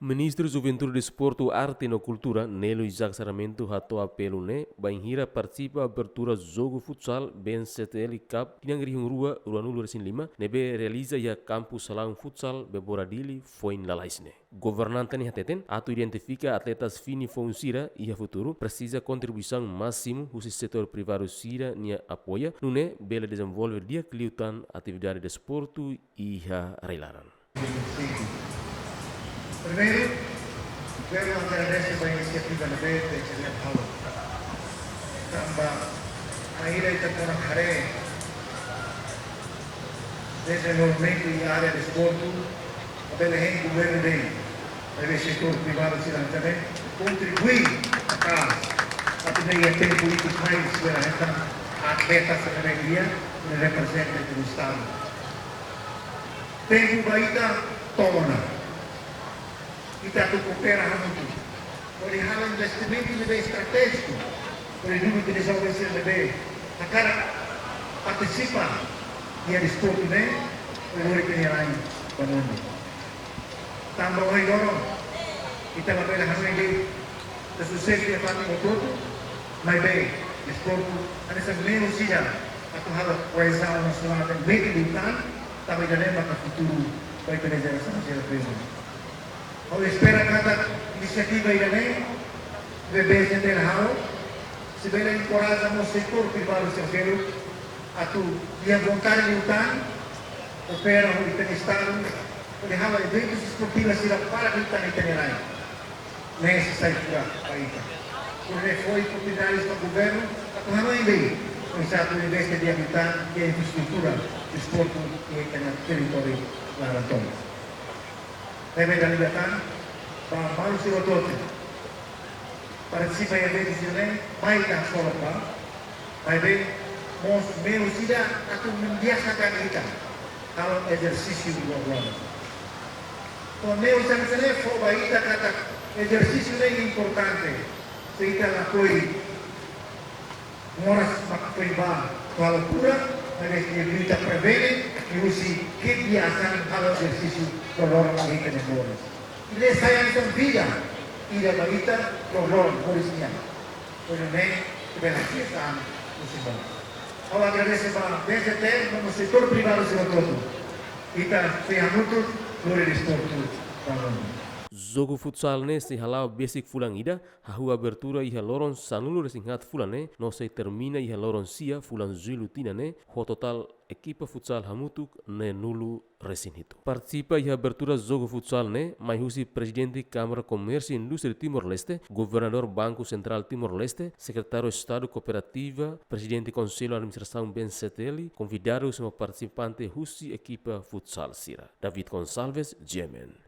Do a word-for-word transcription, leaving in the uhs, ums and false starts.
Ministru Juventude, Desportu, Arte no Kultura, Nelo Isaac Sarmento, hato'o apelu ne'e bainhira partisipa abertura jogu futsal B N C T L Cup tinan rihun rua ruanulu-resin-lima ne'ebé realiza iha kampu salaun futsal Bebora Dili, foin lalais ne'e. Governante ne'e hateten, atu identifika atletas fini foun sira iha futuru, presiza kontribuisaun másimu husi setór privadu sira-nia apoia, nune'e bele dezenvolve di'ak liután atividade desportu iha rai-laran. Primeiru, governu agradese ba inisiativa ne'ebé B N C T L halo. Tanba, bainhira ita kona haree dezenvolvimentu iha área desportu, labele hein governu de'it, maibé setór privadu sira-ne'e kontribui, atu nune'e iha tempu ida mai sira hetan atleta sira-ne'ebé reprezenta estadu. Tempu ba ita to'o ona. Ita atu koopera hamutuk. Hodi halo investimentu ne'ebé estratéjiku. Hodi dudu ita-nia joven sira ne'ebé hakarak partisipa iha desportu ne'e, hodi lori ita-nia rain ba mundu. Tanba ohin loron, ita labele hanoin de'it susesu iha fatin hotu-hotu, maibé desportu hanesan meius ida atu halo koezaun nasionál ne'e metin liután, tanba ida-ne'e maka futuru ba ita-nia jerasaun sira foun. Ha'u espera katak inisiativa ida-ne'e ne'ebé B N C T L halo, sei bele enkoraja mós setór privadu sira seluk atu iha vontade liután, koopera ho ita-nia estadu, hodi halo eventus desportivu sira para liután ita-nia rain. Ne'e sei sai furak ba ita. Hodi fó oportunidade ba governu atu hanoin de'it, oinsá atu investe di'ak liután iha infraestrutura desportu iha ita-nia territóriu laran tomak. Ne'ebé dala ida tan, ba maluk sira hotu-hotu, partisipa iha eventu sira-ne'e, mai ita hasoru ba, maibé mós meius ida atu membiasakan ita halo ezersísiu rua-ruan. Entaun meius hanesan ne'e fó ba ita katak ezersísiu ne'e importante, se ita lakohi moras mak foin ba atu halo kura, maibé ita prevene, liuhusi kebiasaan halo ezersísiu loroloron iha ita-nia moris. Ida-ne'e sai hanesan vida ida ba ita loroloron moris nian. Hodi nune'e ita bele hafiza an husi moras. Ha'u agradese ba B N C T L no mós setór privadu sira hotu-hotu. Ita sei hamutuk lori desportu ba mundu. Jogu futsal ne'e sei hala'o besik fulan ida, hahú abertura iha loron sanulu-resin-haat fulan ne'e, no sei termina iha loron sia fulan Jullu tinan ne'e, ho totál ekipa futsal hamutuk neenulu-resin-hitu. Partisipa iha abertura jogu futsal ne'e, mai husi Prezidente Kámara Komérsiu Indústria Timor-Leste, Governadór Banku Sentrál Timor-Leste, Sekretáriu Estadu Kooperativa, Prezidente Konsellu Administrasaun B N C T L, konvidadus no partisipante husi ekipa futsal sira. David Gonçalves, G M N.